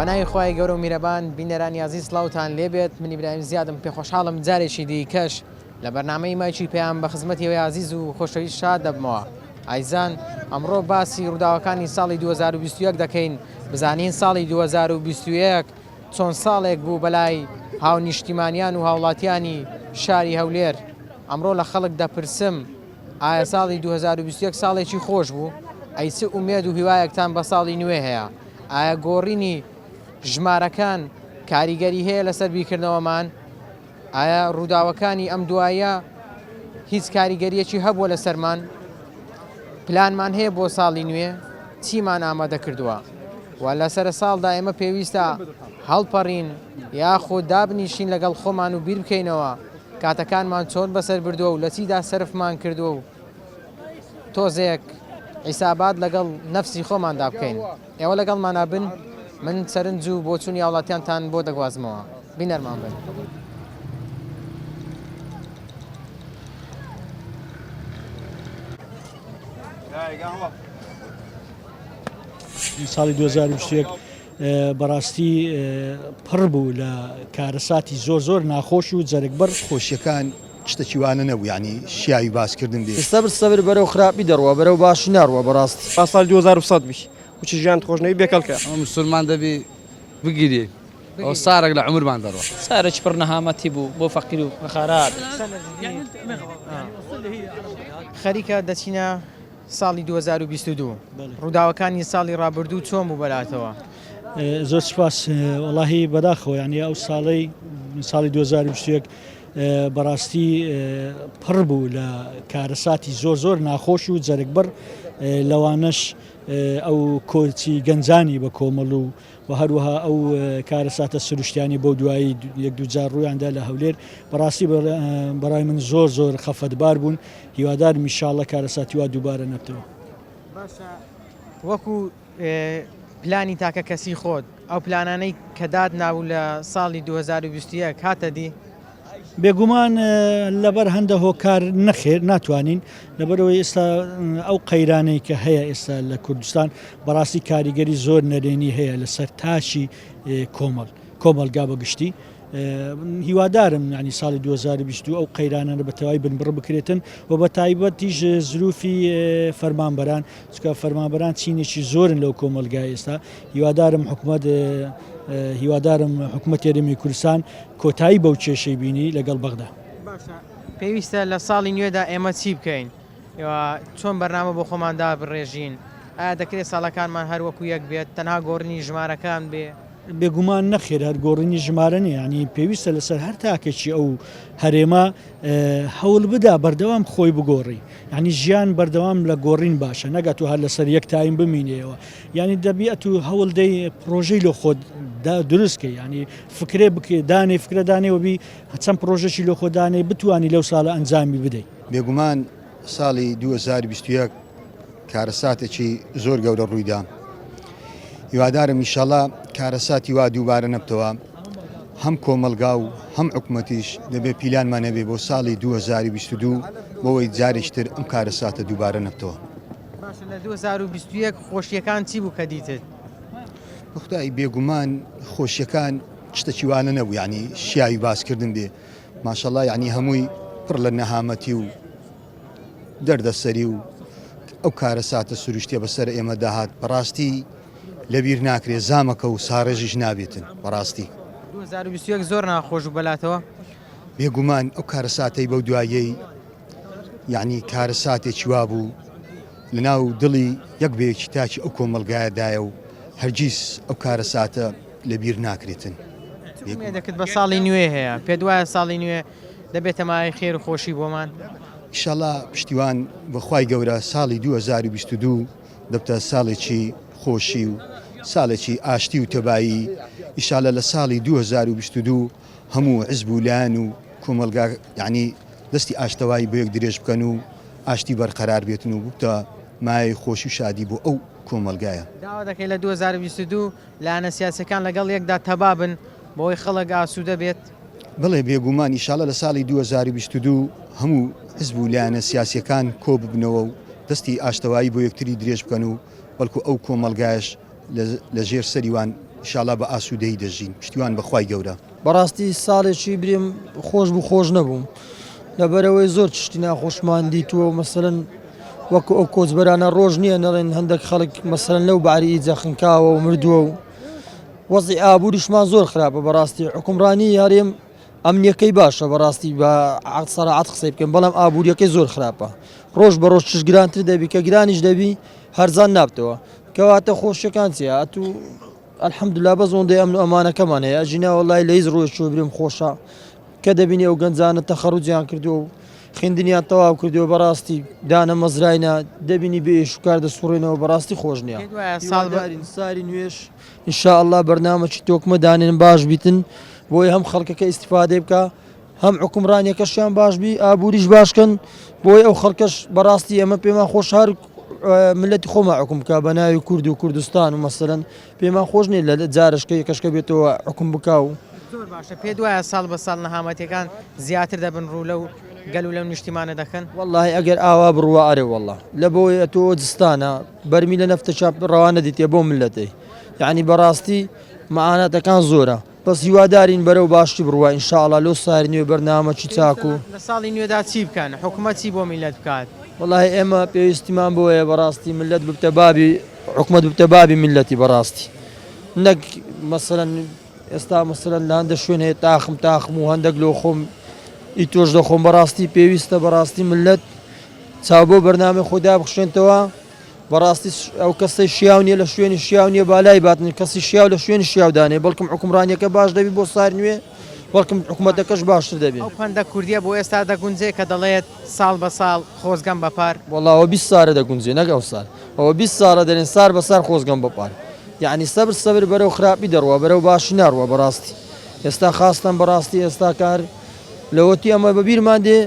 بەناوی خوای گەورە و میرەبان بینەرانی ئازیز سڵاوتان لێبێت من ئیبراهیم زیادم پێخۆشحاڵم جارێکی دیکەش لە بەرنامەی مایکی پەیام بە خزمەتی ئێوەی ئازیز و خۆشەویست شاد دەبمەوە. ئایزان ئەمڕۆ باسی ڕووداوەکانی ساڵی 2021 دەکەین بزانین ساڵی 2021 چۆن ساڵێک بوو بەلای هاونیشتیمانیان و هاوڵاتیانی شاری هەولێر ئەمڕۆ لە خەڵک دەپرسم ئایا ساڵی 2021 ساڵێکی خۆش بوو؟ ئەی چ ئومێد و هیوایەکتان بە ساڵی نوێ هەیە؟ ئایا گۆڕینی ژمارەکان کاریگەری هەیە لەسەر بیرکردنەوەمان؟ ئایا ڕووداوەکانی ئەم دواییە هیچ کاریگەریەکی هەبووە لەسەرمان؟ پلانمان هەیە بۆ ساڵی نوێ؟ چیمان ئامادە کردووە؟ و لە سەرە ساڵدا ئێمە پێویستە هەڵپەڕین یاخود دابنیشین لەگەڵ خۆمان و بیر بکەینەوە کاتەکانمان چۆن بەسەر بردووە و لە چیدا سەرفمان کردووە و تۆزێک حیسابات لەگەڵ نەفسی خۆماندا بکەین. ئێوە لەگەڵمانا بن من سەرنج و بۆچوونی هاوڵاتیانتان بۆ دەگوازمەوە. بینەرمان بن. ساڵی 2021 بەڕاستی پڕ بوو لە کارەساتی زۆر زۆر ناخۆش و جەرگبڕ. خۆشیەکان شتەکی وانە نەبوو یانی شیاوی باسکردن بێ. سەبر سەبر بەرەو خراپی دەڕوا بەرەو باشی ناڕوا بەڕاستی. با ساڵی 2100 بی وچی ژیانت خۆش نەبی بێکەڵکە. ئەمە مسوڵمان دەبی بگیرێ ئەوە سارەک لە عومرمان دەڕوا. سارەکی پڕ نەهامەتی بوو بۆ فەقیر و فەقارات. خەریکە دەچینە ساڵی 2022 ڕووداوەکانی ساڵی ڕابردوو چۆن بوو بەلاتەوە؟ زۆر سپاس وەڵاهی بەداخەوە یعنی ئەو ساڵەی ساڵی 2021 بەڕاستی پڕ بوو لە کارەساتی زۆر زۆر ناخۆش و جەرگبڕ لەوانەش ئەو کۆچی گەنجانی بە کۆمەڵ و و هەروەها ئەو کارەساتە سروشتیانی بۆ دوایی یەک دووجار ڕوویاندا لە هەولێر بەڕاستی بەڕای من زۆر زۆر خەفەتبار بوون هیوادارم ئیشاڵڵە کارەساتی وا دووبارە نەبتەوە. باشە وەکو پلانی تاکە کەسی خۆت ئەو پلانانەی کە دات نابوو لە ساڵی 2021 هاتە دی؟ بێگومان لەبەر هەندە هۆکار نەخێر ناتوانین لەبەرەوەی ئێستا ئەو قەیرانەی کە هەیە ئێستا لە کوردستان بەڕاستی کاریگەری زۆر نەرێنی هەیە لەسەر تاکی کۆمەڵ کۆمەڵگا بە گشتی هیوادارم یانی ساڵی 2022 ئەو قەیرانانە بە تەواوی بنبڕ بکرێتن و بە تایبەتیش زروفی فەرمانبەران چونکە فەرمانبەران چینێکی زۆرن لەو کۆمەڵگای ئێستا هیوادارم حکومەت هیوادارم حکومەت هەرێمی کوردستان کۆتایی بەو کێشەی بینی لەگەڵ بەغدا. باشە پێویستە لە ساڵی نوێدا ئێمە چی بکەین؟ چۆن بەرنامە بۆ خۆمان دابڕێژین؟ ئایا دەکرێت ساڵەکانمان هەر وەکو یەک بێت تەنها گۆڕینی ژمارەکان بێ؟ بێگومان نەخێر هەر گۆڕینی ژمارە نیە یانی پێویستە لەسەر هەر تاکێکی ئەو هەرێمە هەوڵ بدا بەردەوام خۆی بگۆڕی یعنی ژیان بەردەوام لە گۆڕین باشە نەگات و هەر لەسەر یەک تایم بمینەوە یعنی دەبی ئەتو هەوڵ دەی پرۆژەی لۆ خۆت دروستکە ینی فکرێ بکێ دانێ فکرە دانێ وبی چەند پرۆژەشی لۆ خۆدانێ بتانی لەو ساڵە ئەنجامی بدەیت. بێگومان ساڵی 2021 کارەساتێکی زۆر گەورە ڕوویدا هیوادارم ئیشەڵا کارەساتی وا دووبارە نەبتەوە هەم کۆمەلگا و هەم حکوومەتیش دەبێت پیلانمان هەبێ بۆ ساڵی 2022 بۆەوەی جارێکتر ئەم کارەساتە دووبارە نەبتەوە. باشە لە 2021 خۆشیەکان چی بوو کە دیتت؟ بەخدای بێگومان خۆشیەکان شتەکی وانە نەبوو یعنی شیاوی باسکردن بێ ماشەڵا یعنی هەمووی پڕ لە نەهامەتی و دەردەسەری و ئەو کارەساتە سروشتیە بەسەر ئێمە داهات بەڕاستی لەبیر ناکرێ زامەکە و ساڕێژیش نابێتن بەڕاستی. 2021 زۆر ناخۆش بوو بەلاتەوە؟ بێگومان ئەو کارەساتەی بەو دواییەی یعنی کارەساتێکی وا بوو لەناو دڵی یەک بە یەکی تاکی ئەو کۆمەڵگایەدایە و هەرگیز ئەو کارەساتە لەبیر ناکرێتن. چ ئومێدێکت بە ساڵی نوێ هەیە؟ پێت وایە ساڵی نوێ دەبێتە مایەی خێر و خۆشی بۆمان؟ ئیشەڵا پشتیوان بە خوای گەورە ساڵی 2022 دەبتە ساڵێکی خۆشی و ساڵێکی ئاشتی و تەبایی ئیشالە لە ساڵی 2022 هەموو حزب و لایەن و کۆمەڵگا یعنی دەستی ئاشتەوایی بۆ یەک درێژ بکەن و ئاشتی بەرقەرار بێتن و ببتە مایەی خۆشی و شادی بۆ ئەو کۆمەڵگایە. داوا دەکەی لە 2022 لایەنە سیاسیەکان لەگەڵ یەکدا تەبا بن بۆی خەڵک ئاسوودە بێت؟ بەڵێ بێگومان ئیشاڵا لە ساڵی 2022 هەموو حزب و لایەنە سیاسیەکان کۆببنەوە و دەستی ئاشتەوایی بۆ یەکتری درێژ بکەن و بەڵکو ئەو کۆمەڵگایەش لە ژێر سەریوان ئیشاڵا بە ئاسوودەیی دەژین پشتیوان بە خوای گەورە. بەڕاستی ساڵێکی بریم خۆش بوو خۆش نەبوو لەبەرەوەی زۆر چشتی ناخۆشمان دیتووە و مەسەلەن وەکو ئەو کۆچبەرانە ڕۆژ نییە نەڵێن هەندێک خەڵک مەسەلەن لەو باری ئیجە خنکاوە و مردووە و وەزی ئابووریشمان زۆر خراپە بەڕاستی حکومڕانی هەرێم ئەمنیەکەی باشە بەڕاستی بە سەراعەت قسەی بکەم بەڵام ئابووریەکەی زۆر خراپە ڕۆژ بە ڕۆژ چش گرانتر دەبی کە گرانیش دەبی هەرزان نابتەوە کەواتە خۆشیەکان چیە ئەتوو الحمدللە بەس ئەوەندەی ئەمن و ئەمانەکەمان هەیە ئەژینا وەڵای لە هیچ ڕوویەکیەوە برێم خۆشە کە دەبینی ئەو گەنجانە تەخەڕوجیان کردووە و خوێندنیان تەواو کردووە بەڕاستی دانە مەزراینە دەبینی بێ ئیش و کار دەسوڕێنەوە بەڕاستی خۆش نییە پێت وایە ساڵ بە هیوادارین ساری نوێش ان شاء الله بەرنامەکی تۆکمە دانێن باش بیتن بۆی هەم خەڵکەکە ئیستیفادەی بکا هەم حوکمڕانیەکەشیان باش بی ئابووریش باشکەن بۆی ئەو خەڵکەش بەڕاستی ئێمە پێمان خۆش هەر ملەتی خۆمان حکوم بکە بە ناوی کورد و کوردستان و مەسەرەن پێمان خۆش نیە لە جارشکە یەکەشکە بێتەوە حکوم بکا و زۆر باشە پێت وایە ساڵ بە ساڵ نەهامەتیەکان زیاتر دەبن ڕوو لەو گەل و لەو نیشتیمانە دەکەن؟ وەڵاهی ئەگەر ئاوا بڕوا ئەرێ وەڵا لە بۆی ئەتۆ جستانە بەرمی لە نەفتە چاپ ڕەوانە دیتێ بۆ ملەتەی یعنی بەڕاستی معاناتەکان زۆرە بەس هیوادارین بەرەو باشی بڕوا ان شاء اللە لۆ ساری نوێ بەرنامەکی چاک و. لە ساڵی نوێدا چی بکەن؟ حکومەت چی بۆ میللەت بکات؟ وەڵاهی ئێمە پێویستیمان بەوەیە بەڕاستی مللەت ببتە بابی حکومەت ببتە بابی میللەتی بەڕاستی نەک مەسەلەن ئێستا مەسەلەن لە هەندە شوێن هەیە تاخم تاخم و هەندێک لۆ خۆم ئی تۆش دەخۆم بەڕاستی پێویستە بەڕاستی مللەت چاو بۆ بەرنامەی خۆی دابخشێنتەوە بەڕاستی ئەو کەسەی شیاو نیە لە شوێنی شیاو نیە با لای باتن کەسی شیاو لە شوێنی شیاو دانێ بەڵکم حکومڕانیەکە باش دەبی بۆ سار نوێ بەڵکم حکومەتەکەش باشتر دەبێ. ئەو پەندە کوردیە بۆ ئێستا دەگونجێ کە دەڵێت ساڵ بە ساڵ خۆزگەم بە پار؟ وەڵا ئەوە 20 سارە دەگونجێ نەک ئەو سار ئەوە 20 ساڵە دەرێن سار بە سار خۆزگەم بە پار یەعنی سەبر سەبر بەرەو خراپی دەڕوا بەرەو باشی ناڕوا بەڕاستی ئێستا خاستەن بەڕاستی ئێستا کار لەوەتی ئەمە بەبیرمان دێ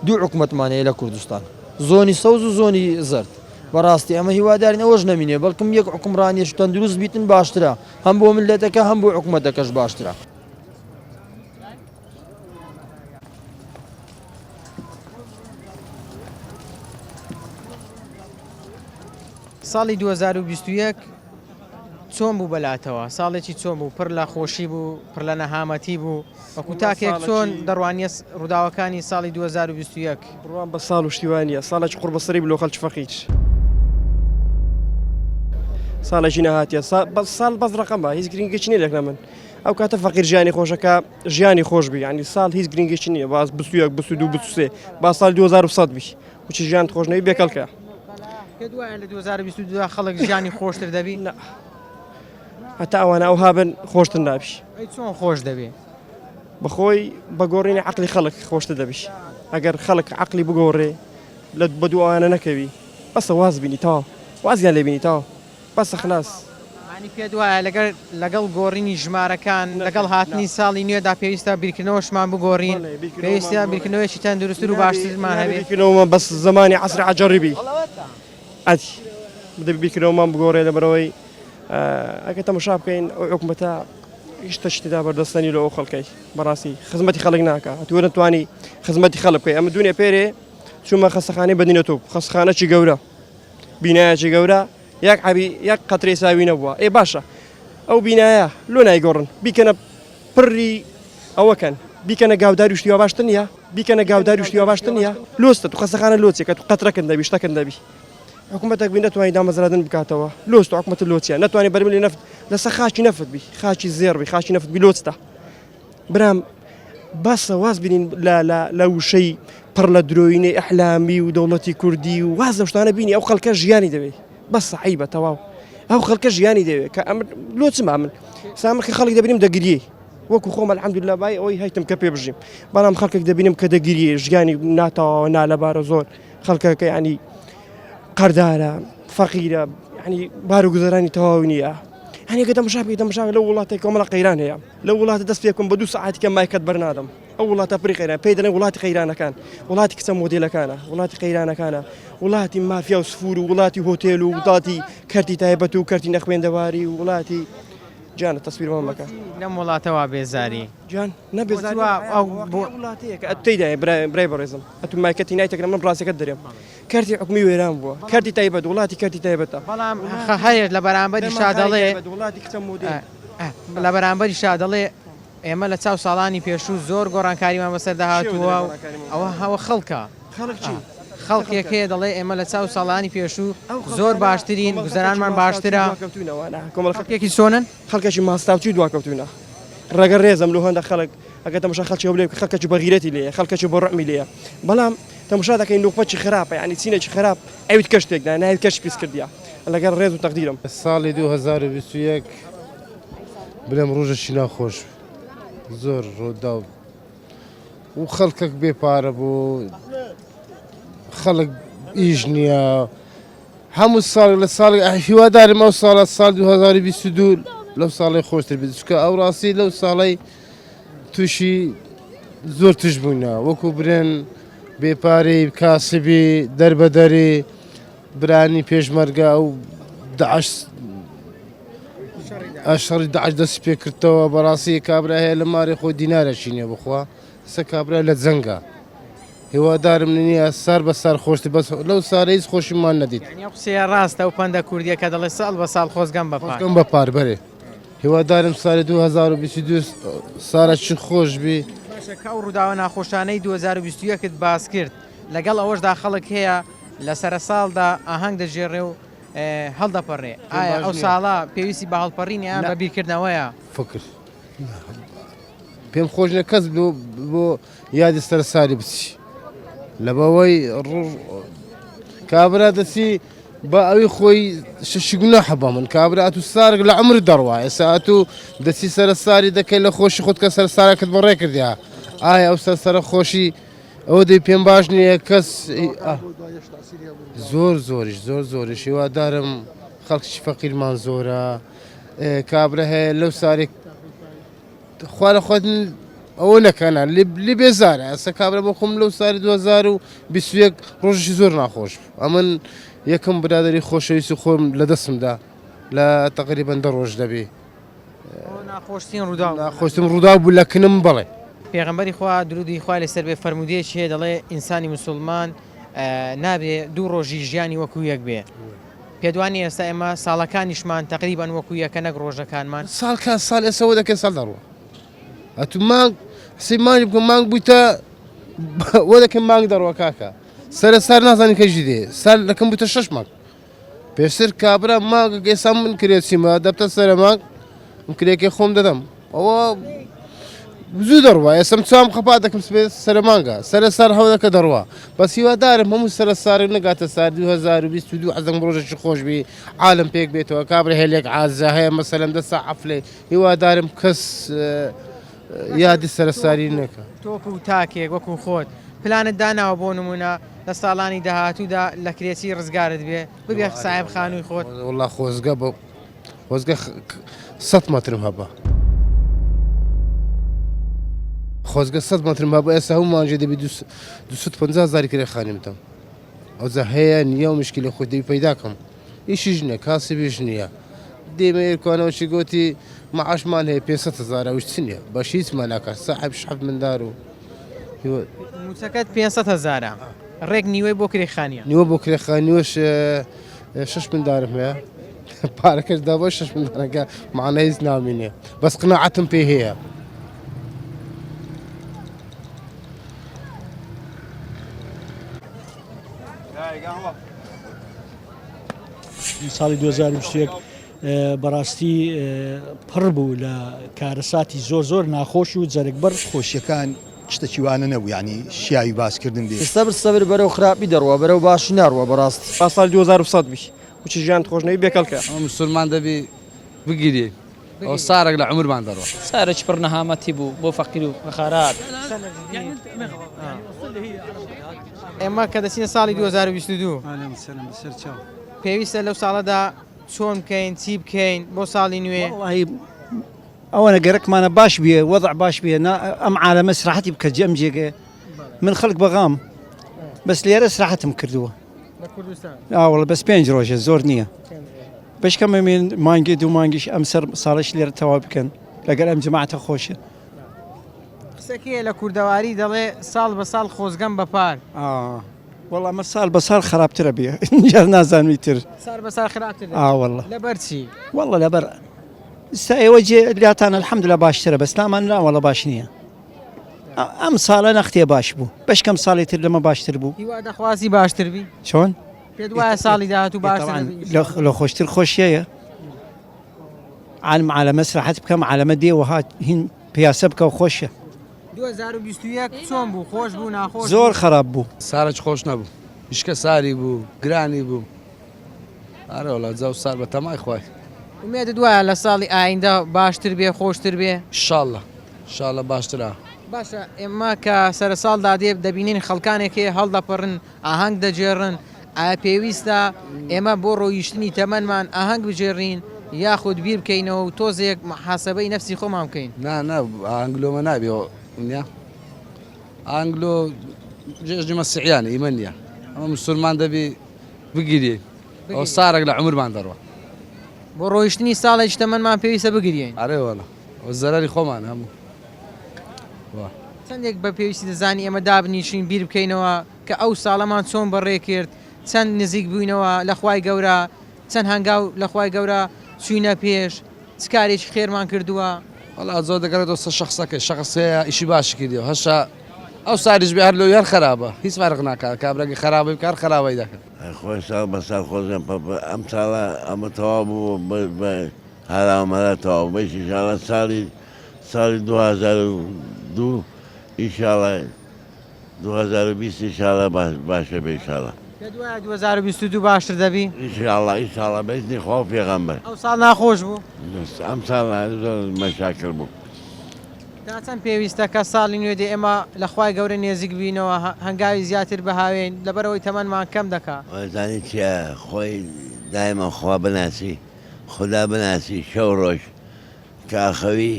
دوو حکومەتمان هەیە لە کوردستان زۆنی سەوز و زۆنی زەرد. بەڕاستی ئەمە هیوادارین ئەوەش نەمینێ بەڵکم یەک حوکمڕانیەکی تەندروست بیتن باشترە هەم بۆ میللەتەکە هەم بۆ حکومەتەکەش باشترە. ساڵی 2021 چۆن بوو بەلاتەوە؟ ساڵێکی چۆن بوو؟ پڕ لە خۆشی بوو، پڕ لە نەهامەتی بوو؟ وەکو تاکێک چۆن دەڕوانیە ڕووداوەکانی ساڵی 2021؟ بڕوام بە ساڵ و شتی وا نییە ساڵێکی قوڕبەسەری بوو لۆ خەڵکی فەقیر ساڵێکی نەهاتیە ساڵ بەس ڕقەمە هیچ گرنگێکی نییە لەکنا من ئەو کاتە فەقیر ژیانی خۆشەکە ژیانی خۆش بی ینی ساڵ هیچ گرنگێکی نییە باز 21 22 23 با ساڵ 2100 بی وچی ژیان خۆش نەوی بێکەڵکە پێت وایە لە 2022 خەڵک ژیانی خۆشتر دەبی؟ نا هەتا ئەوانە ئەوها بن خۆشتر نابی. ئەی چۆن خۆش دەبی؟ بەخۆی بە گۆڕینی عەقلی خەڵک خۆشتر دەبی ئەگەر خەڵک عەقلی بگۆڕێ لە بەدوو ئەوانە نەکەوی بەسە واز بینی تەواو وازیان لێ بینی تەواو بەسە خلاص. یانی پێت وایە لەگەر لەگەڵ گۆڕینی ژمارەکان لەگەڵ هاتنی ساڵی نوێدا پێویستە بیرکردنەوەشمان بگۆڕین پێویستە بیرکردنەوەیەکی تەندروستتر و باشترمان هەبێ؟ بیرکردنەوەمان بەس زەمانی عەسری عەجەڕی بی ئەدی دەبی بیرکردنەوەمان بگۆڕێ لەبەرئەوەی ئەگەر تەمەشا بکەین ئەو حکومەتە هیچ شتێکی تێدا بەردەستە نیە لۆ ئەو خەڵکەی بەڕاستی خزمەتی خەڵک ناکا ئەتوو نەتوانی خزمەتی خەڵک بکەی ئەمە دوونێ پێرێ چوومە خەستەخانەی بەدینە تۆپ خەستخانەکی گەورە بینایەکی گەورە یەک عەبی یەک قەترەی ساوی نەبووە ئێ باشە ئەو بینایە لۆ نایگۆڕن بیکەنە پڕی ئەوەکەن بیکەنە گاوداری شتی وا باشتر نییە بیکەنە گاوداری شتی وا باشتر نییە لۆستە تو خەستەخانە لۆچێکە تو قەترەکن دەبی شتەکن دەبی حکومەتێک بی نەتوانی دامەزرادن بکاتەوە لۆست حکومەت لۆچیە نەتوانی بەرمیلی نەفت لەسەر خاکی نەفت بی خاکی زێڕ بی خاکی نەفت بی لۆچتە برام باسە واز بینین لە لە لە وشەی پڕ لە درۆینەی ئەحلامی و دەوڵەتی کوردی و واز لە شتانە بینی ئەو خەڵکە ژیانی دەوێت بەس عیبە تەواو ئەو خەڵکە ژیانی دەوێت کە ئەم لۆ چما من سامر کە خەڵک دەبینیم دەگریێ وەکو خۆم الحمدلله بای ئەوەی هەیتم کە پێ بژیم بەڵام خەڵکێک دەبینم کە دەگریێ ژیانی ناتەواوە نالەبارە زۆر خەڵکەکە ینی قەردارە فەقیرە ینی بار و گوزەرانی تەواو نییە هەنێکە دەمشا بکەی دەمشا لەو وڵاتێک کۆمەڵە قەیران هەیە لەو وڵاتە دەست پێ بکەم بە دوو سەعاتی کە مایکەت بەرنادەم ئەو وڵاتە پڕی قەیران پێی دەڵێن وڵاتی قەیرانەکان وڵاتی کچە مۆدێلەکانە وڵاتی قەیرانەکانە وڵاتی مافیا و سفور و وڵاتی هۆتێل و وڵاتی کەرتی تایبەت و کەرتی نەخوێندەواری و وڵاتی گیانە تەسویرمان مەکە لەم وڵاتەوە بێزاری گیان نە بێزاری ئەو بۆ وڵاتەیە کە ئەتێیدایە برای بەڕێزم ئەتو مایکەتی نایتەکرم من ڕاستەکەت دەرێم کەرتی حکومی وێران بووە کەرتی تایبەت وڵاتی کەرتی تایبەتە بەڵام هەیە لە بەرامبەریشا دەڵێ وڵاتی کچە مۆدێل. لە بەرامبەریشا دەڵێ ئێمە لە چاو ساڵانی پێشوو زۆر گۆڕانکاریمان بەسەردا هاتووە و ئەوە هەوە خەڵکە. خەڵک چی؟ خەڵکێک هەیە دەڵێ ئێمە لە چاو ساڵانی پێشوو زۆر باشترین، گوزەرانمان باشترە. خەڵکێکی چۆنن؟ خەڵکێکی ماستاوچی و دواکەوتوونە. ڕێگە ڕێزم لۆ هەندە خەڵک ئەگەر تەماشا خەڵکی هەولێر بکەی خەڵکێکی بەغیرەتی لێیە، خەڵکێکی بەڕوحمی لێیە. بەڵام تەماشا دەکەین نوخبەکی خراپە یانی چینێکی خراپ ئەویت کەش تێکدا ناوی کەش پیس کردیە. لەگەڵ ڕێز و تەقدیرم. ساڵی 2021 بلێم ڕۆژەکی ناخۆش بوو زۆر ڕووداو و خەڵکەک بێ پارە بوو خەڵک ئیش نییە هەموو ساڵ لە ساڵ هیوادارم ئەو ساڵە ساڵ 2022 لەو ساڵی خۆشتر بێت چکە ئەو ڕاستی لەو ساڵی تووشی زۆر توش بووینە وەکو برێن بێپارەی کاسبی دەربەدەری برانی پێشمەرگە ئەو داعش شەڕی داعش دەستی پێکردەوە بەڕاستی کابرا هەیە لە ماری خۆی دینارەکی نییە بخوا سە کابرا لە جەنگە هیوادارم نییە سار بە سار خۆشتر بەس لەو سارە هیچ خۆشیمان نەدیت یعنی ئەو قسەیە ڕاستە ئەو پەندە کوردیە کە دەڵێ ساڵ بە ساڵ خۆزگەم بە پار خۆزگەم بە پار بەرێ هیوادارم ساڵی 2022 سارە چی خۆش بی باشە کە ئەو ڕووداوە ناخۆشانەی 2021 باس کرد لەگەڵ ئەوەشدا خەڵک هەیە لە سەرەساڵدا ئاهەنگ دەگێڕێ و هەڵدەپەڕێ، ئایا ئەو ساڵە پێویستی بە هەڵپەڕین یان بە بیرکردنەوەیە؟ فکر پێم خۆش نیە کەس بۆ یادی سەر ساری بچی لەبەوەی کابرا دەچی بە ئەوی خۆی شەشی گوناحە بە من کابرا ئەتو سارگ لە عمر دەڕوا ئێستا ئەتو دەچی سەر ساری دەکەی لە خۆشی خۆت کە سەر سارەکەت بەڕێ کردیا ئایا ئەو سەر سەرە خۆشی ئەوە دەی پێم باش نییە کەس زۆر زۆریش زۆر زۆریش هیوادارم خەڵکی فەقیرمان زۆرە کابرا هەیە لەو سارێک خوارە خۆت ئەوە نەکەنە لی بێزارە ئەسە کابرا بۆ خۆم لەو ساری 2021 ڕۆژی زۆر ناخۆش بوو ئەمن یەکەم برادری خۆشەویستی خۆم لە دەستمدا لە تقریبا دە ڕۆژ دەبی ناخۆشترین ڕووداو ناخۆشترین ڕووداو بوو لە کنم بەڵێ. پێغەمبەری خوا درودی خوای لەسەر بێ فەرموودەیەکی هەیە دەڵێ ئینسانی موسوڵمان نابێ دوو ڕۆژی ژیانی وەکو یەک بێ پێت وانیە ئێستا ئێمە ساڵەکانیشمان تەقریبەن وەکو یەکە نەک ڕۆژەکانمان. ساڵ کا ساڵ ئێستا وە دەکەی ساڵ دەڕوا ئەتوو مانگ حسێب مانگی بکە مانگ بوویتە وە دەکەی مانگ دەڕوا کاکە سەرە سار نازانی کەژی دێ سال دەکەم بوویتە شەش مانگ پێشتر کابرا مانگێک ئێستا من کرێچیمە دەبتە سەرە مانگ من کرێکەی خۆم دەدەم ئەوە زوو دەڕوا ئێسم چاوم خەپا دەکەم سبێ سەرە مانگە سەرە سار هەوڵەکە دەڕوا بەس هیوادارم هەموو سەرە سارێک نەگاتە سار 2022 حەزم ڕۆژێکی خۆش بی عالم پێک بێتەوە کابرا هێلێک عازە هەیە مەسەلەن دەسا عەفلێ هیوادارم کەس یادی سەرەساری نەکە. تۆک و تاکێک وەکو خۆت پلانت داناوە بۆ نمونە لە ساڵانی داهاتوودا لە کرێچی ڕزگارت بێ ببێ ساحێب خانووی خۆت؟ وەڵا خۆزگە بە خۆزگە سەت مەترم هەبا. خۆزگە سەت مەترم هەبا ئێستا هەموو مانگێ دەبی 250 هەزاری کرێ خانیم بدەم. ئەوجا هەیە نییە و مشکلە خۆی دەبی پەیدا کەم. ئیشیش نییە کاسبیش نییە. دێمە ئێرکانەوە چی گۆتی معاشمان هەیە 500 هەزار ئەوش چ نییە بەش هیچمان ناکات ساحب شەف مندار و مووچەکەت 500 هەزارە ڕێک نیوەی بۆ کرێ خانیە. نیوە بۆ کرێ خانی نیوەش شەش مندارم هەیە پارەکەش دا بۆ شەش مندارەکە معنای هیچ نامینێ بەس قناعەتم پێ هەیە. ساڵی 2021 بەڕاستی پڕ بوو لە کارەساتی زۆر زۆر ناخۆش و جەرگبڕ. خۆشیەکان شتەکی وانە نەبوو یانی شیاوی باس کردن بێ. سەبر سەبر بەرەو خراپی دەڕوا بەرەو باشی ناڕوا بەڕاستی. با ساڵی 2100 بی وچی ژیانت خۆش نەبی بێ کەڵکە. ئەمە مسوڵمان دەبی بگیرێ ئەو سارەک لە عومرمان دەڕوا. سارەکی پڕ نەهامەتی بوو بۆ فەقیر و فەقارات. ئێمە کە دەچینە ساڵی 2022 پێویستە لەو ساڵەدا چۆن بکەین چی بکەین بۆ ساڵی نوێ؟ وەڵاهی ئەوەنە گەرەکمانە باش بێ وەزع باش بێ نا ئەم عالەمە سراحەتی بکە جێ ئەم جێگەیە من خەڵک بەغام بەس لێرە سراحەتم کردووە لە کوردستان ئاوەڵە بەس پێنج ڕۆژە زۆر نییە بەشکەمە من مانگی دوو مانگیش ئەم سەر ساڵش لێرە تەواو بکەن لەگەر ئەم جەماعەتە خۆشە قسەکەیە لە کوردەواری دەڵێ ساڵ بە ساڵ خۆزگەم بە پار. ئا وەڵا ئەمە ساڵ بە ساڵ خراپترە بێ جار نازانمی تر. ساڵ بە ساڵ خراپتر دەبێ. ئا وەڵا. لەبەر چی؟ وەڵا لەبەر. ئستا ئێوە جێ لاتان الحمدلله باشترە بەس لامان لا وەڵا باش نییە ئەم ساڵە نەختێ باش بوو بەش کەم ساڵی تر لەمە باشتر بوو هیوا دەخوازی باشتر بی چۆن پێت وایە ساڵی داهاتوو باشتر لە خۆشتر خۆشیەیە عالم عالەمە سراحەت بکەم عالەمە دێ وەها هین پیاسە بکە و خۆشە 2021 چۆن بوو خۆش بوو ناخۆش زۆر خراپ بوو سارج خۆش نەبوو هیچکە ساری بوو گرانی بوو ئارە وەڵا جا و سار بە تەمای خوای. ئومێدت وایە لە ساڵی ئایندە باشتر بێ خۆشتر بێ؟ شاڵە شاڵە باشترە. باشە ئێمە کە سەرە ساڵ دادێ دەبینین خەڵکانێک هەیە هەڵدەپەڕن ئاهەنگ دەگێڕن ئایا پێویستە ئێمە بۆ ڕۆیشتنی تەمەنمان ئاهەنگ بگێڕین یاخود بیر بکەینەوە و تۆزێک محاسبەی نەفسی خۆمان بکەین؟ نا نا ئاهەنگ لۆمە نابێ نیە ئاهەنگ لۆ جێژنی مەسیحیانە ئیمە نیە ئەمە مسلمان دەبی بگریێین ئەوە سارێک لە عومرمان دەڕوا. بۆ ڕۆیشتنی ساڵێکی تەمەنمان پێویستە بگریێین. ئەرێ وەڵا ئەوە زەرەری خۆمانە هەموو وا. چەندێک بە پێویستی دەزانی ئێمە دابنیشین بیر بکەینەوە کە ئەو ساڵەمان چۆن بەڕێ کرد، چەند نزیک بووینەوە لە خوای گەورە، چەند هەنگاو لە خوای گەورە چووینە پێش، چ کارێکی خێرمان کردووە؟ وەڵا زۆر دەگەڕێتەوە سەر شەخسەکەی، شەخس هەیە ئیشی باشی کردیە و هەشە ئەو ساریش بێ هەر لۆی هەر خەرابە هیچ فەرق ناکا کابراگی خەرابەی بکا هەر خەرابەی دەکا. خۆی ساڵ بە ساڵ خۆزگە ئەم ساڵە ئەمە تەواو بوو بە هەراو مەرا تەواو بەیش ئیشاڵا ساڵی ساڵی 2002 ئیشاڵا 2020 ئیشاڵا باشە بێ ئیشاڵا. پێت وایە 2022 باشتر دەبی؟ ئیشاڵا ئیشاڵا بە ئیزنی خوا و پێغەمبەر. ئەو ساڵ ناخۆش بوو؟ ئەم ساڵ زۆر مەشاکل بوو. تا چەند پێویستە کە ساڵی نوێ دێ ئێمە لە خوای گەورە نێزیک بینەوە هەنگاوی زیاتر بهاوێین لەبەرئەوەی تەمەنمان کەم دەکا. ئەزانی چیە خۆی دایمە خوا بناسی خودا بناسی شەو ڕۆژ کە ئەخەوی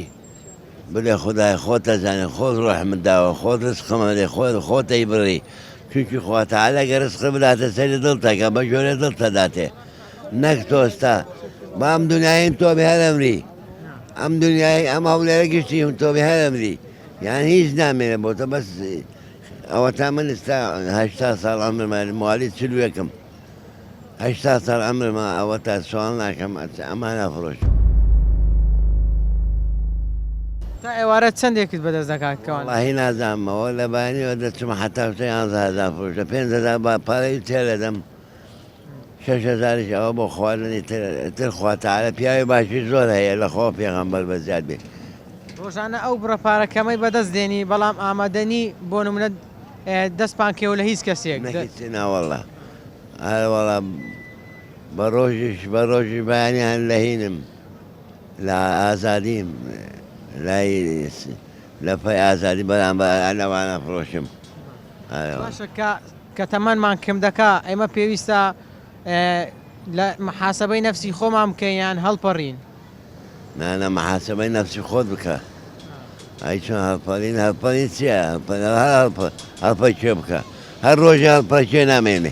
بلێ خودایە خۆت ئەزانی خۆت ڕۆحمت داوە خۆت ڕزقم ئەدەی خۆت خۆت ئەیبڕی چونکی خوا تەعالا گەر ڕزقت بداتە سەری دڵتەکە بە جۆرێ دڵت ئەداتێ نەک تۆستا با ئەم دنیاییم تۆ بێ هەر ئەمری ئەم دنیای ئەم هەولێرە گشتی هم تۆ بێ هەر ئەمری یان هیچ نامێنێ بۆ تۆ بەس ئەوەتا من ئستا 80 ساڵ عەمرمە موالید 41م 80 ساڵ عەمرمە ئەوەتا سواڵ ناکەم ئەمانە فڕۆشم. تا ئێوارە چەندێکت بەدەست دەکات کەوان؟ وەڵاهی نازانم ئەوە لە بەیانیەوە دەچم حەتا شتە یانزە هەزار فرۆشتە 5000 با پارەی تێلەدەم شەش هەزاریش ئەوە بۆ خواردنی تر تر خوا تەعالا پیاوی باشی زۆر هەیە لە خوا و پێغەمبەر بەزیاد بێ. ڕۆژانە ئەو بڕە پارە کەمەی بەدەست دێنی بەڵام ئامادەنی بۆ نمونە دەست پانکەیەوە لە هیچ کەسێک. نە هیچ ناوەڵا ئەرێ وەڵا بە ڕۆژیش بە ڕۆژیش بەیانیان لە هینم لە ئازادیم لای لە پای ئازادی بەرامبەر لەوانە فڕۆشم. باشە کە کە تەمەنمان کم دەکا ئێمە پێویستە لە محاسبەی نەفسی خۆمان بکەین یان هەڵپەڕین؟ نانا محاسبەی نەفسی خۆت بکە ئەی چۆن هەڵپەڕین هەڵپەڕین چییە هەڵپەرکێ بکە هەر ڕۆژێ هەڵپەرکێ نامێنێ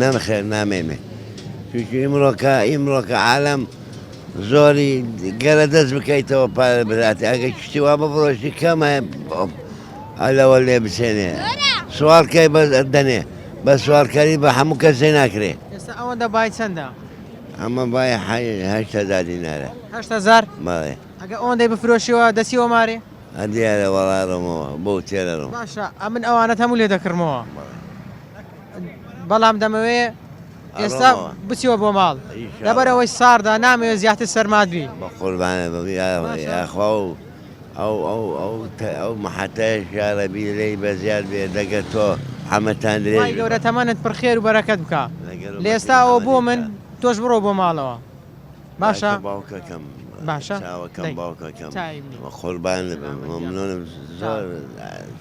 نەخێر نامێنێ چونکی ئیمڕۆکە ئیمڕۆکە عالەم زۆری گەرە دەست بکەیتەوە پارە براتی ئەگە شتی وا بفرۆشی کەمە لەوە لێ بچێنێ سواڵکەی بەس دەنێ بە سواڵکەری بە هەموو کەسێ ناکرێ. ئێستا ئەوەندە بای چەندە؟ ئەمە بای 8000 دینارە. 8000؟ بەڵێ. ئەگە ئەوەندەی بفرۆشیەوە دەچیەوە مارێ؟ دیارە وەڵا ڕۆمەوە بۆ تێرە ڕۆم. باشە ئەمن ئەوانەت هەموو لێ دەکڕمەوە بەڵام دەمەوێ ئێستا بچیەوە بۆ ماڵ لەبەر ئەوەی ساردە نامەوێ زیاتر سەرمات بی. بە قوربانت بم یاخوا و ئەو ئەو ئەو ئەو محەتەیەش یارەبی لێی بەزیاد بێ دەگەر تۆ حەمەتان درێژ خوای گەورە تەمەنت پڕ خێر و بەرەکەت بکا لە ئێستاوە بۆ من تۆش بڕۆ بۆ ماڵەوە باشە باوکەکەم باشە چاوەکەم باوکەکەم قوربانت بم مەمنونم زۆر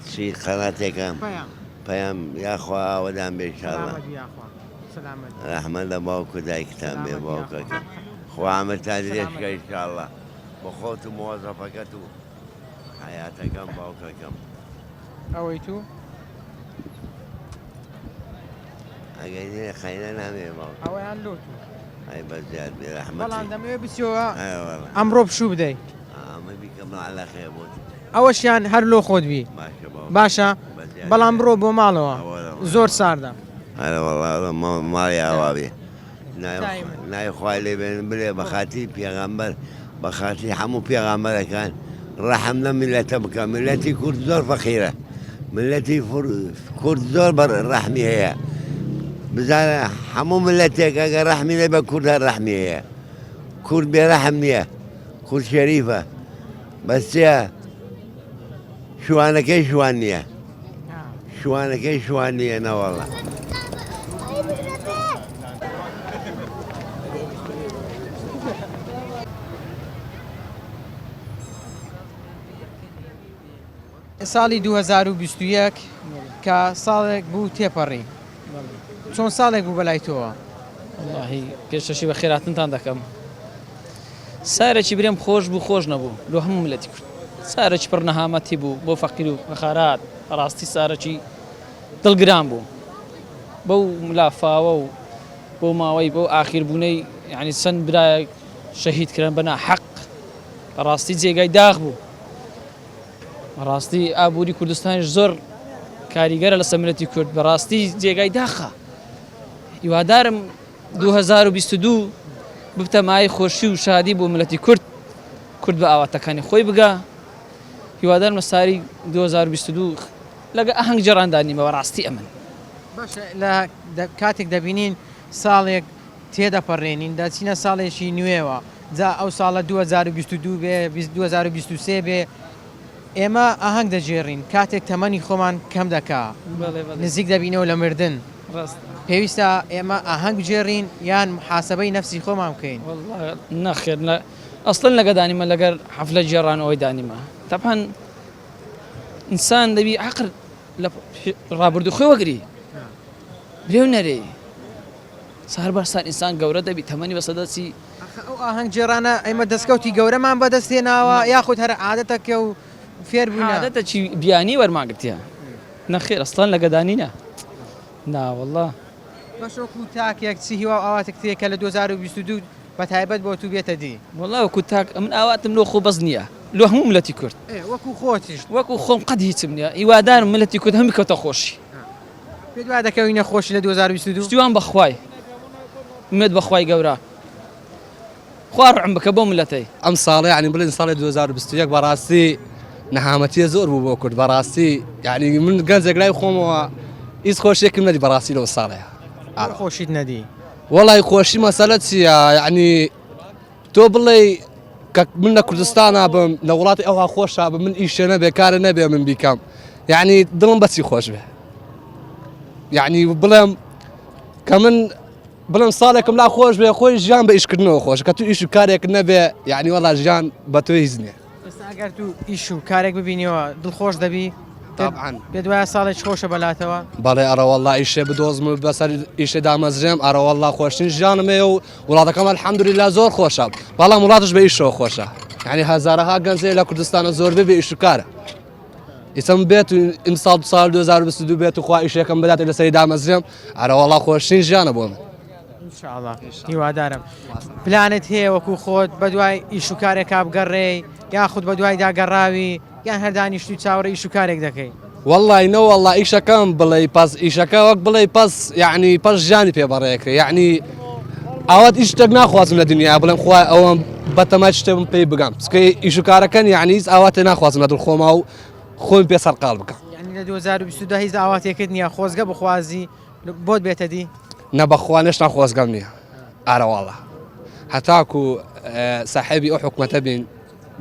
چی قەناتێکە پەیام یاخوا ئاوەدان بێ ئینشاڵڵا ڕەحمەت لە باوک و دایکتان بێ باوکەکەم خوا عەمرتان درێژ کە ئینشاڵڵا بۆ خۆت و مۆزەفەکەت و حەیاتەکەم باوکەکەم. ئەوەی تو؟ ئەگەر نییە خەینە نامەوێ باوکم. ئەوەیان لۆ تو. ئەی بەس زیاد بێ رەحمەتی. بەڵام دەمەوێ بچیەوە ئەمڕۆ پشوو بدەی. ئەمە بیکەم عەلا خێر بۆت. ئەوەشیان هەر لۆ خۆت بی. باشە باوکم. باشە بەڵام بڕۆ بۆ ماڵەوە زۆر ساردە. ئەرە وەڵا ماڵی ئاوا بێ. ناوی خوای لێ بێنن بلێ بە خاتری پێغەمبەر بە خاتری هەموو پێغامبەرەکان ڕەحم لەم میللەتە بکە میللەتی کورد زۆر فەقیرە میللەتی کورد زۆر بە ڕەحمی هەیە بزانە هەموو میللەتێک ئەگەر ڕەحمی لێ بە کورد هەر ڕەحمی هەیە کورد بێ ڕەحم نییە کورد شەریفە بەس چیە شوانەکەی شوان نییە شوانەکەی شوان نییە نەوەڵە. ساڵی 2021 کە ساڵێک بوو تێپەڕی چۆن ساڵێک بوو بەلای تۆوە؟ وەڵاهی پێشەشی بە خێراتنتان دەکەم سارێکی برێم خۆش بوو خۆش نەبوو لۆ هەموو ملەتی کورد سارێکی پڕ نەهامەتی بوو بۆ فەقیر و فەخارات بەڕاستی سارێکی دڵگران بوو بەو لافاوە و بۆ ماوەی بەو ئاخیر بوونەی یعنی چەند برایەک شەهید کران بە ناحەق بەڕاستی جێگای داخ بوو بەڕاستی ئابووری کوردستانیش زۆر کاریگەرە لەسەر ملەتی کورد بەڕاستی جێگای داخە هیوادارم 2022 ببتە مایەی خۆشی و شادی بۆ ملەتی کورد کورد بە ئاواتەکانی خۆی بگا هیوادارم لە ساری 2022 لەگە ئاهەنگ جێڕاندا نیمە بەڕاستی ئەمن. باشە لە کاتێک دەبینین ساڵێک تێدەپەڕێنین دەچینە ساڵێکی نوێوە جا ئەو ساڵە 2022 بێ 2023 بێ ئێمە ئاهەنگ دەگێڕین کاتێک تەمەنی خۆمان کەم دەکا نزیک دەبینەوە لە مردن پێویستە ئێمە ئاهەنگ بگێڕین یان محاسبەی نەفسی خۆمان بکەین؟ نەخێر ئەسڵەن لەگە دانیمە لەگەر حەفلە گێڕان ئەوەی دانیمە تەبعەن ئینسان دەبی عەقل لە ڕابردوو خۆی وەگری برێ و نەرێ سار بە سار ئینسان گەورە دەبی تەمەنی بەسەر دەچی. ئەخە ئەو ئاهەنگ گێڕانە ئێمە دەستکەوتی گەورەمان بەدەست هێناوە یاخود هەر عادەتەکە و فێر بووینە؟ عادەتەکی بیانی وەرمان گرتیە نەخێر ئەسڵەن لەگەدانینە ناوەڵا. باشە وەکو تاکێک چ هیوا و ئاواتێکت هەیە کە لە 2022 بە تایبەت بۆ تو بێتە دی؟ وەڵا وەکو تاک ئەمن ئاواتم لۆ خۆ بەس نییە لۆ هەموو ملەتی کورد. ئێ وەکو خۆتیش؟ وەکو خۆم قەت هیچم نییە هیوادارم ملەتی کورد هەمووی کەوتە خۆشی. پێت وایە دەکەوینە خۆشی لە 2022؟ پشتیوان بە خوای ئومێد بە خوای گەورە خوا ڕەحم بکە بەو ملەتەی. ئەم ساڵە یانی بڵێن ساڵی 2021 بەڕاستی نەهامەتیە زۆر بوو بۆ کورد بەڕاستی یعنی من گەنجێک لای خۆمەوە هیچ خۆشیێکم نەدی بەڕاستی لەو ساڵەیە خۆشیت نەدی وەڵی خۆشی مەسەلە چییە یعنی تۆ بڵێ کە من لە کوردستانا بم لە وڵاتی ئەوها خۆشا بم من ئیشێ نەبێ کارە نەبێ من بیکەم یعنی دڵم بەچی خۆش بێ یعنی بڵێم کە من بڵێم ساڵێکم لا خۆش بێ خۆی ژیان بە ئیشکردنەوە خۆش کە تو ئیش و کارێک نەبێ یعنی وەڵا ژیان بە تۆ هیچ نییە ئێستا ئەگەر تو ئیش و کارێک ببینیەوە دڵخۆش دەبی؟ طبعا. پێت وایە ساڵێکی خۆشە بەلاتەوە؟ بەڵێ ئەڕەوەڵا ئیشێ بدۆزم و بەسەر ئیشێ دامەزرێم ئەڕەوەڵا خۆشترین ژیانم هەیە و وڵاتەکەم الحمدلله زۆر خۆشە بەڵام وڵاتش بە ئیشەوە خۆشە یعنی هەزارەها گەنج هەیە لە کوردستانە زۆربەی بێ ئیش و کارە ئیسم بێت و ئیمساڵ ساڵ 2022 بێت و خوا ئیشێکم بدات لەسەری دامەزرێم ئەرەوەڵا خۆشترین ژیانە بۆ من ئینشاءاللە هیوادارم پلانت هەیە وەکو خۆت بەدوای ئیش و کارێکا بگەڕێی یاخود بەدوایدا گەڕاوی یان هەر دانیشتوی چاوەڕێی ئیش و کارێک دەکەی؟ وەڵای نەوەڵا ئیشەکەم بڵێی پەس ئیشەکە وەک بڵێی پەس یعنی پەس ژیانی پێ بەڕێکرێ یعنی ئاوات هیچ شتێک ناخوازم لە دنیا بڵێم خوای ئەوەم بەتەمای شتێ بم پێی بگەم چونکە ئیش و کارەکەن یعنی هیچ ئاواتێ ناخوازم لە دڵ خۆما و خۆم پێ سەرقاڵ بکەم. یعنی لە 2022 هیچ ئاواتێکت نییە خۆزگە بخوازی بۆت بێتە دی؟ نە بەخوا نێشتا خۆزگەم نییە ئارەواڵا هەتاکو ساحێبی ئەو حکومەتە بین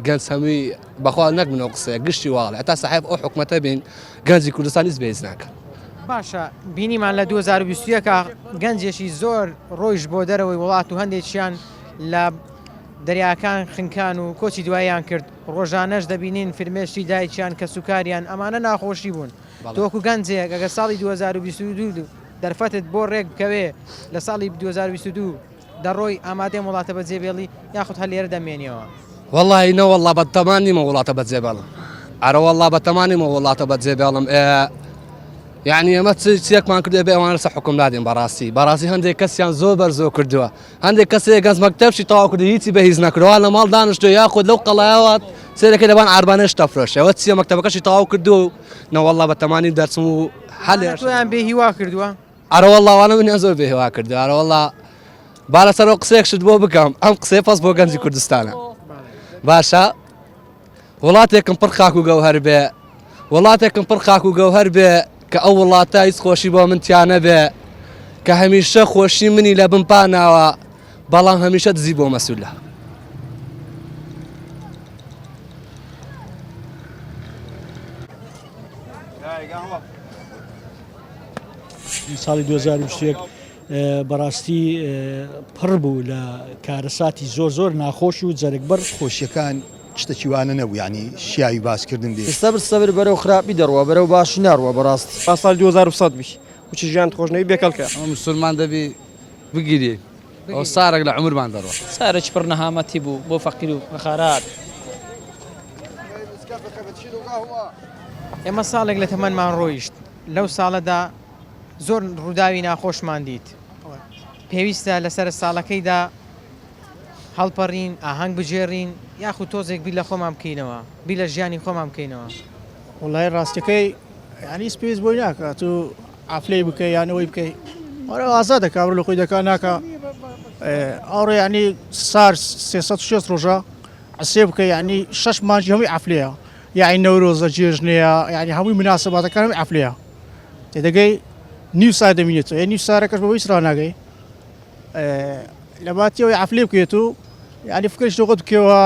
گەنج هەمووی بەخوا نەک من ئەو قسەیە گشتی واڵێ هەتا ساحێب ئەو حکومەتە بین گەنجی کوردستان هیچ بێ هیچ ناکەن. باشە بینیمان لە 2021 گەنجێکی زۆر ڕۆیشت بۆ دەرەوەی وڵات و هەندێکیان لە دەریاکان خنکان و کۆچی دواییان کرد ڕۆژانەش دەبینین فرمێشتی دایکیان کەسوکاریان ئەمانە ناخۆشی بوون تۆ وەکو گەنجێک ئەگەر ساڵی 2022 دەرفەتت بۆ ڕێک بکەوێ لە ساڵی 2022 دەڕۆی ئامادەی ئەم وڵاتە بەجێ بێڵی یاخود هەر لێرە دەمێنیەوە؟ وەڵی نەوەڵا بەتەمان نیمە وڵاتە بەجێ بێڵم ئەرە وەڵا بەتەمان نیمە وڵاتە بەجێ بێڵم یعنی ئێمە چیەکمان کردێ بێ ئەوان لەسەر حکوم نادێن بەڕاستی بەڕاستی هەندێک کەسیان زۆر بەرزۆ کردووە هەندێک کەسێک گەنج مەکتەبشی تەواو کردو هیچی بە هیچ نەکردووە لە ماڵ دانیشتووە یاخود لەو قەڵایەوە سێرەکەی لەبان عاربانەش دەفرۆشێ ئەوە چییە مەکتەبەکەشی تەواو کردووە و نەوەڵا بەتەمانی دەرچم و هەلێ تۆیان بێ هیوا کردووە ئەرەوەڵا وانە منیان زۆر بێ هیوا کردووە ئەرەوەڵا با لەسەر ئەو قسەیەک شت بۆ بکەم ئەم قسەیە پەس بۆ گەنجی کوردستانە. باشە وڵاتێکم پڕ خاک و گەوهەر بێ وڵاتێکم پڕ خاک و گەوهەر بێ کە ئەو وڵاتە هیچ خۆشی بۆ من تیا نەبێ کە هەمیشە خۆشی منی لە بن پاناوە بەڵام هەمیشە دزی بۆ مەسولە. ساڵی 2021 بەڕاستی پڕ بوو لە کارەساتی زۆر زۆر ناخۆش و جەرگبڕ. خۆشیەکان شتەکی وانە نەبوو یانی شیاوی باس کردن بێ. سەبر سەبر بەرەو خراپی دەڕوا بەرەو باشی ناڕوا بەڕاستی. با ساڵی 2100 بی وچی ژیانت خۆش نەبی بێکەڵکە. ئەمە مسوڵمان دەبی بگیری ئەو سارێک لە عومرمان دەڕوا. سارێکی پڕ نەهامەتی بوو بۆ فەقیر و فەقارات. ئێمە ساڵێک لە تەمەنمان ڕۆیشت لەو ساڵەدا زۆر ڕووداوی ناخۆشمان دیت پێویستە لەسەر ساڵەکەیدا هەڵپەڕین ئاهەنگ بگێڕین یاخود تۆزێک بیر لە خۆمان بکەینەوە بیر لە ژیانی خۆمان بکەینەوە. وەڵای ڕاستەکەی یانی هیچ پێویست بۆی ناکات تو عەفلەی بکەی یان ئەوەی بکەی ئەرە ئازادە کابرا لە خۆی دەکا ناکا ئەوڕۆ یانی سار 360 ڕۆژە عسێ بکە یانی شەش مانگی هەمووی عەفلەیە یانی نەورۆزە جێژنەیە یانی هەمووی مناسباتەکان هەمووی عەفلەیە تێدەگەی نیو سار دەمینێتەوە نیو سارەکەش بەوەی هیچ ڕاناگەی لە باتی ئەوەی عەفلێ بکەیت و یعنی فکرش لەخۆت بکەوە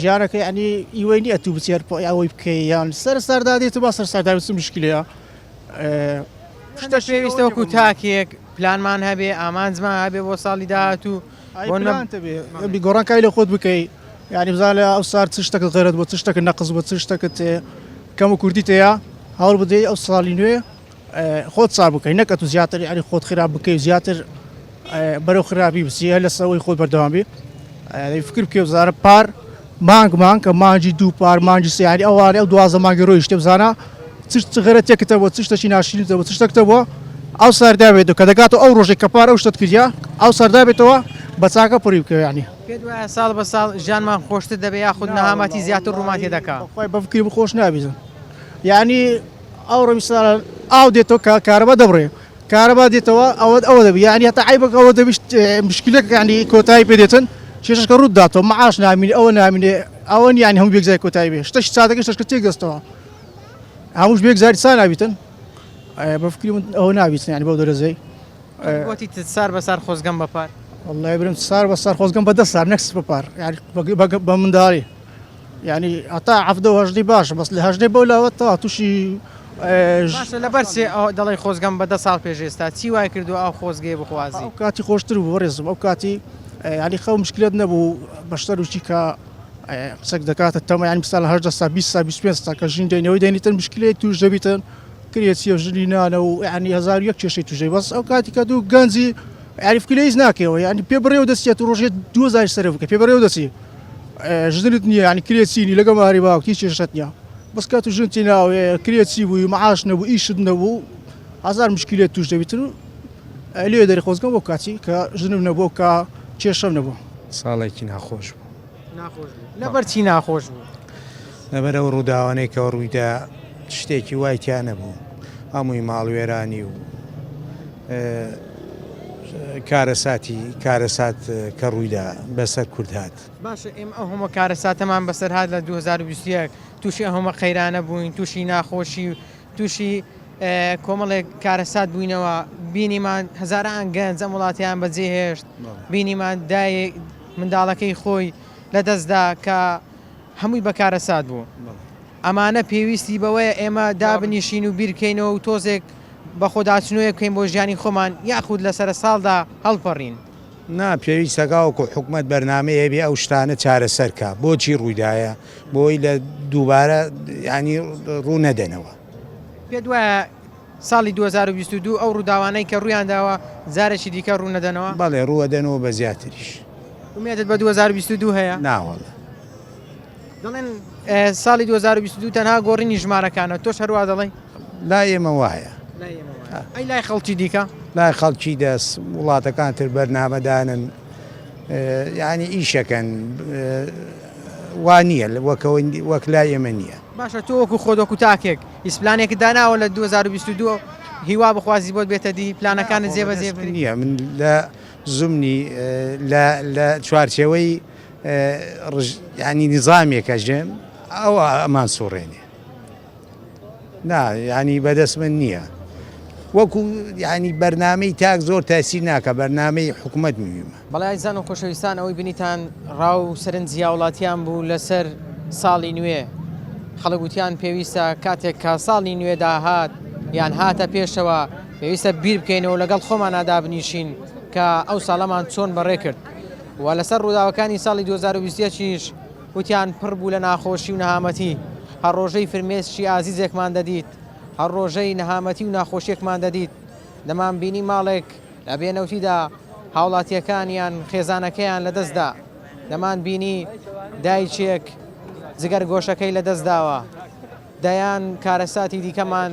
ژیانەکە یعنی ئیوەی نییە تو بچێت ئەوەی بکەی یان سەر سەردا دێت و با سەر سەردا بچ مشکلەیە شتە پێویستە وەکو تاکێک پلانمان هەبێ ئامانجمان هەبێ بۆ ساڵی داهاتوو بۆ گۆڕانکاری لە خۆت بکەی یعنی بزانە ئەو سار چ شتێکت غێرت بۆ چ شتێکت نەقز بۆ چ شتێکت کەم و کوردی تەیە هەوڵ بدەیت ئەو ساڵی نوێ خۆت چاک بکەی نەک ئەتو زیاتر یعنی خۆت خراپ بکەی و زیاتر بەرەو خراپی بچی هەر لەسەر ئەوەی خۆت بەردەوام بی فکر بکەی بزانە پار مانگ مانگ کە مانگی دوو پار مانگی سێ یعنی ئەوانە ئەو 12 مانگی ڕۆیشتێ بزانە چ چ غەرەتێکتە بۆ چ شتێکی ناشرینتە بۆ چ شتێکتە بۆ ئەو سەردا بێتەوە کە دەگاتەوە ئەو ڕۆژێک کە پار ئەو شتت کردیا ئەو سەردا بێتەوە بە چاکە پڕی بکە یعنی پێت وایە ساڵ بە ساڵ ژیانمان خۆشتر دەبێ یاخود نەهامەتی زیاتر ڕوومان تێ دەکا؟ خۆی بە فکری خۆش نابیزم یعنی ئەوڕۆ میساڵ ئاو دێتەوە کە کارەبا دەبڕێ کارەبا دێتەوە ئەوە ئەوە دەبی یعنی هەتا عیبەکە ئەوە دەبی مشکلەکە یعنی کۆتایی پێ دێتن کێشەکە ڕوو داتەوە معاش نامینێ ئەوە نامینێ ئەوە نییە یعنی هەموو بێگزای کۆتایی بێ شتەش سادەکە شتەشکە تێک دەستەوە هەمووش بێگزاری سا نابیتن بە فکری من ئەوە نابیتن یعنی بەو دەرەجەی گۆتی سار بە سار خۆزگەم بە پار والله برم سار بە سار خۆزگەم بە دە سار نەک بە پار یعنی بە منداڵی یانی هەتا حەڤدە و هەژدەی باشە بەس لە هەژدەی بەو لاوە تا تووشی باشە لەبەر چێ ئەو دەڵێی خۆزگەم بە دە ساڵ پێش ئێستا چی وای کردووە ئەو خۆزگەیە بخوازی؟ ئەو کاتی خۆشتر بوو بەڕێزم ئەو کاتی یانی خەو مشکلەت نەبوو بەشتەر و چی کە قسەک دەکاتە تەمە یانی مثال هەژدە سا 20 سا 25 سا کە ژین دێنەوەی دێنیتن مشکلەیە توش دەبیتن کرێچیە ژنی نانە و یانی 1001 کێشەی توش دەبی بەس ئەو کاتی کە دوو گەنجی یانی فکرە هیچ ناکەیەوە یانی پێ بڕێوە دەچێت و ڕۆژێ 2000 سەرف بکە پێ بڕێوە دەچی ژنت نییە یانی کرێچینی لەگەڵ ماری باوک هیچ کێشەت نییە بەس کات و ژنتی ناوێ کرێچی بووی معاش نەبوو ئیشت نەبوو هزار مشکلێت توش دەبیتن و لێ دەری خۆزگەم بۆ کاتی کە ژنم نەبوو کە کێشەم نەبوو. ساڵێکی ناخۆش بوو. ناخۆش بوو لەبەر چی ناخۆش بوو؟ لەبەر ئەو ڕووداوانەی کە ڕوویدا شتێکی وای تیا نەبوو هەمووی ماڵوێرانی و کارەساتی کارەسات کە ڕوویدا بەسەر کورد هات. باشە ئێمە ئەو هەموو کارەساتەمان بەسەر هات لە 2021 تووشی ئەو هەموو قەیرانە بووین تووشی ناخۆشی و تووشی کۆمەڵێک کارەسات بووینەوە بینیمان هەزاران گەنج ئەم وڵاتیان بەجێهێشت بینیمان دایک منداڵەکەی خۆی لەدەستدا کە هەمووی بە کارەسات بوو. ئەمانە پێویستی بەوەیە ئێمە دابنیشین و بیرکەینەوە و تۆزێک بەخۆداچنۆیەک بکەین بۆ ژیانی خۆمان یاخود لە سەرە ساڵدا هەڵپەڕین. نا پێویستە گاوەکو حکومەت بەرنامەی هەبێ ئەو شتانە چارەسەر کا بۆچی ڕوویدایە بۆی لە دووبارە یانی ڕوو نەدەنەوە. پێت وایە ساڵی 2022 ئەو ڕووداوانەی کە ڕوویانداوە جارێکی دیکە ڕوونەدەنەوە؟ بەڵێ ڕووەدەنەوە بە زیاتریش. ئومێدت بە 2022 هەیە؟ ناوەڵا. دەڵێن ساڵی 2022 تەنها گۆڕینی ژمارەکانە تۆش هەروا دەڵێی؟ لای ئێمە وایە. ئەی لای خەڵکی دیکە؟ لای خەڵکی دەست وڵاتەکان تر بەرنامەدانن یعنی ئیشەکەن وا نییە وەک لای ئێمە نییە. باشە تۆ وەکو خۆت وەکو تاکێک هیچ پلانێکت داناوە لە 2022 هیوا بخوازی بۆت بێتە دی پلانەکانت جێبەجێ بکەی؟ نییە من لە زمنی لە چوارچێوەی. ینی نظامێکە ژێم ئەوە ئەمان سوڕێنێ نا ینی بەدەست من نییە وەکو ینی بەرنمەی تاک زۆر تاسی ناکە بەرنمەی حکوومەت میمە. بەڵێ ئازیزان و خۆشەویستان ئەوەی بینیتان ڕا و سەرنجی هاوڵاتیان بوو لەسەر ساڵی نوێ خەڵک وتیان پێویستە کاتێک کە ساڵی نوێ داهات یان هاتە پێشەوە پێویستە بیر بکەینەوە لەگەڵ خۆماندا دابنیشین کە ئەو ساڵەمان چۆن بەڕێ کرد و لەسەر ڕووداوەکانی ساڵی 2021 یش وتیان پڕ بوو لە ناخۆشی و نەهامەتی هەر ڕۆژەی فرمێسکی ئازیزێکمان دەدیت هەر ڕۆژەی نەهامەتی و ناخۆشیەکمان دەدیت دەمانبینی ماڵێک لە بێنەوتیدا هاوڵاتیەکانیان خێزانەکەیان لەدەستدا، دەمان بینی دایکێک جگەر گۆشەکەی لەدەستداوە، دەیان کارەساتی دیکەمان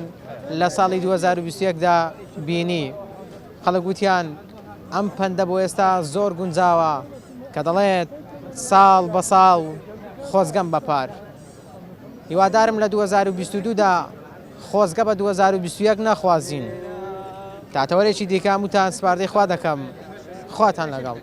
لە ساڵی 2021 دا بینی. خەڵک وتیان ئەم پەندە بۆ ئێستا زۆر گونجاوە کە دەڵێت ساڵ بە ساڵ خۆزگەم بە پار. هیوادارم لە 2022 دا خۆزگە بە 2021 نەخوازین. تا تەوەرێکی دیکە هەمووتان سپاردەی خوا دەکەم. خواتان لەگەڵ.